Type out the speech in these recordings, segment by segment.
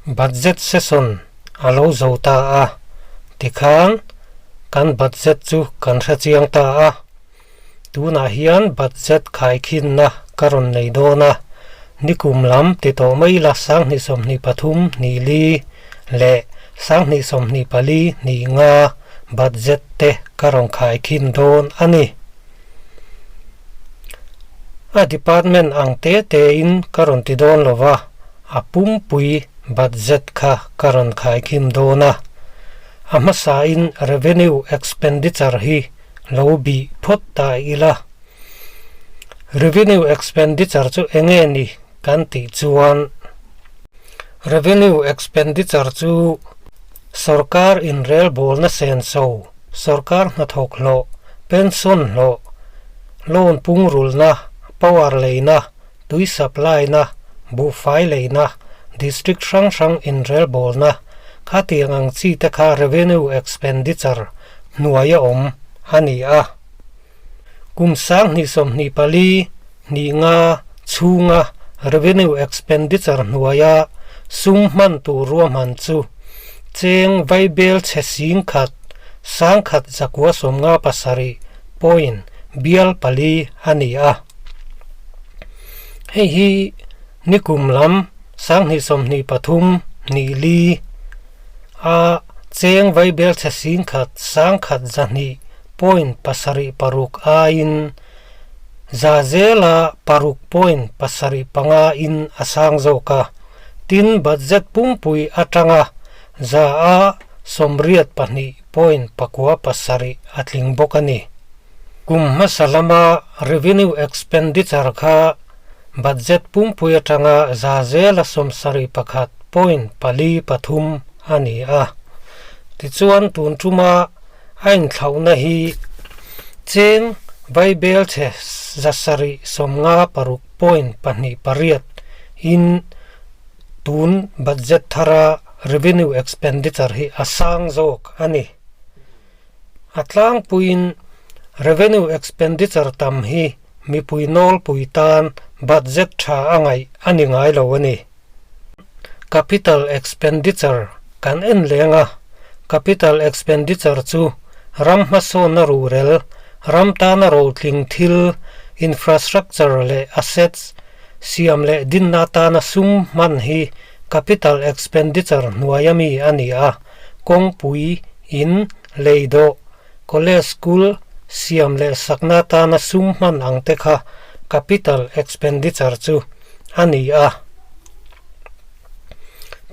Budget session a lo zo ta a, tikhan kan budget chu kan hre chiang ta a. Tunah hian budget khaikhinna ka rawn nei dawn a, nikum lam ti tawh mai la 2023 hnih li leh 2024 hnih nga budget te ka rawn khaikhin dawn a ni. A department ang te tein ka rawn ti dawn lo va, a pumpui budget kha ka rawn khaikhin dawn a. A hmasain revenue expenditure hi lo bih phawt ta ila. Revenue expenditure chu enge ni kan tih chuan Revenue expenditure chu sorkar inrelbawlna senso, sorkar hnathawk hlawh, pension hlawh, loan pungrulna, power leina, tui supply na, buhfai leina, district hrang hrang inrelbawlna, khatiang ang chi te kha revenue expenditure hnuaia awm a ni a. Kum 2024 hnih nga chhunga revenue expenditure hnuaia sum hman tur ruahman chu cheng vaibel chhe sing khat 1957 point bial pali a ni a. Hei hi nikum lam 2023 hnih li a cheng vaibel chhe sing khat 1102 point pasarih paruk aiin za zela paruk point pasarih panga in a sang zawk a, tin budget pumpui atanga za a sawmriat pahnih point pakua pasarih a tling bawk a ni. Kum hmasa lama revenue expenditure kha budget pumpui atanga za zela sawmsarih pakhat point pali pathum a ni a. Tichuan tun tuma a inthlauhna hi cheng vaibel chhe zasarih sawmnga paruk point pahnih pariat in tun budget thara revenue expenditure hi a sang zawk a ni. A tlangpuiin revenue expenditure tam hi mipui nawlpui tan budget tha a ngaih a ni ngai lo a ni. Capital expenditure kan en leng a, capital expenditure chu ram hmasawnna ruhrel, ram tana rotling thil, infrastructure leh assets, siam leh dinna atana sum hman hi capital expenditure hnuaia mi a ni a, kawngpui, in, leidawh, college school siam leh sakna atana sum hman ang te kha capital expenditure chu a ni a.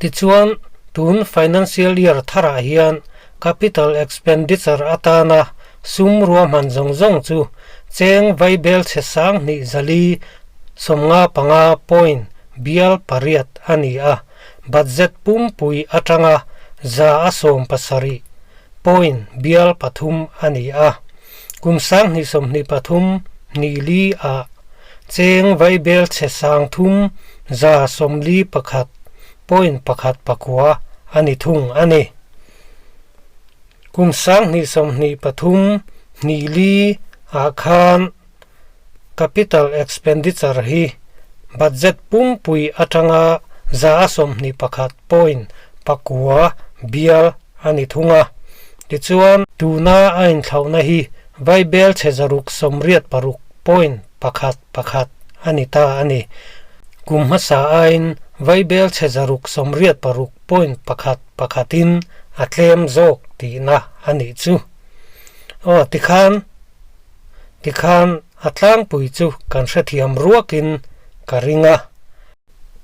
Tichuan, tun financial year tharah hian capital expenditure atana sum ruahman zawng zawng chu cheng vaibel chhe sang hnih zali sawmnga panga point bial pariat a ni a, budget pumpui atanga za a sawm pasarih point bial pathum a ni a. Kum 2023 hnih li ah cheng vaibel chhe sang thum za sawmli pakhat point pakhat pakua a ni thung a ni. Kum 2023 hnih li ah khan capital expenditure hi budget pumpui atanga za a sawmhnih pakhat point pakua bial a ni thung a. Tichuan, tuna a inthlauhna hi vaibel chhe zaruk sawmriat paruk point pakhat pakhat a ni ta a ni. Kum hmasa aiin vaibel chhe zaruk sawmriat paruk point pakhat pakhatin a tlem zawk tihna a nih chu. Aw, tikhan, tikhan a tlangpui chu kan hrethiam ruakin ka ring a.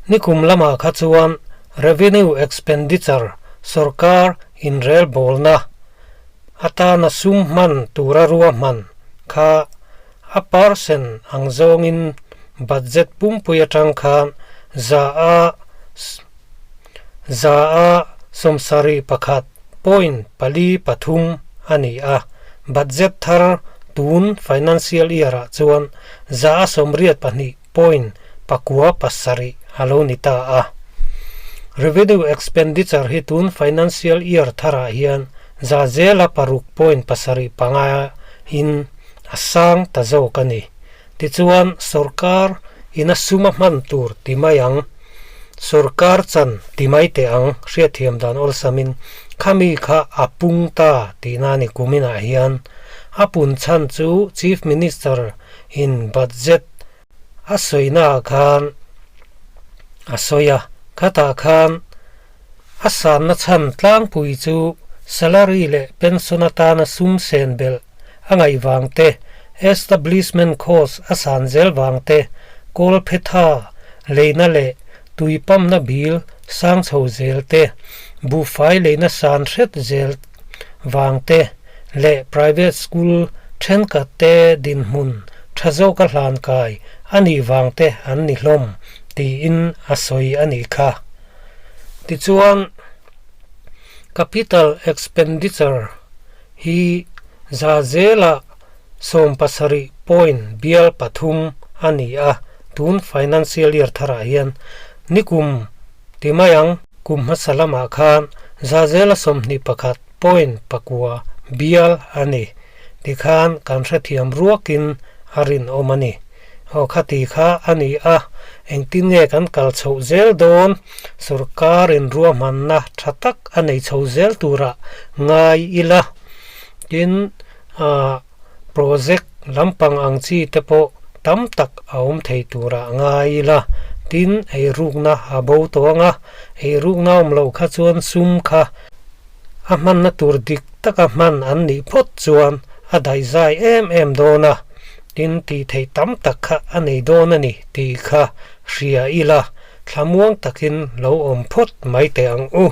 Nikum lamah kha chuan revenue expenditure sorkar inrelbawlna atana sum hman tura ruahman kha a percent ang zawngin budget pumpui atang khan za a za a sawmsarih pakhat point pali pathum a ni a, budget thar tun financial year ah chuan za a sawmriat pahnih point pakua pasarih a lo ni ta a. Revenue expenditure hi tun financial year tharah hian za zela paruk point pasarih panga in a sang ta zawk a ni. Tichuan, sorkar in a sum a hman tur ti mai ang. Sorkar chan ti mai teh ang, hriatthiam dan awlsamin khami kha a pung ta tihna a ni kuminah hian. A pun chhan chu Chief Minister in budget a sawinaah khan a sawi a, khatah khan a sanna chhan tlangpui chu salary leh pension atana sum sen belh a ngaih vang te, establishment cost a san zel vang te, kawlphetha leina leh tui pamna bil sang chho zel te, buhfai leina san hret zel vang te leh private school thenkhat te dinhmun tha zawka hlan kai a nih vang te an ni hlawm tiin a sawi a nih kha. Tichuan, capital expenditure hi za zela 70 point bial pathum a ni a, tun financial year tharah hian nikum ti mai ang. Kum hmasa lamah khan za zela 21 point pakua bial a ni. Tikhan kan hrethiam ruakin a rinawm a ni. Aw khati kha a ni a, engtin nge kan kal chhoh zel dawn? Sorkarin ruahmanna tha tak a nei chho zel turah ngai ila. Tin, project lampang ang chi te pawh tam tak a awm thei turah ngai ila. Tin, eirukna a bo tawh ang a, eirukna awm loh kha chuan sum kha a hmanna tur dik taka hman an nih phawt chuan a daihzai em em dawn a, tin tih theih tam tak kha a nei dawn a ni tih kha hria ila, thlamuang takin lo awm phawt mai teh ang u.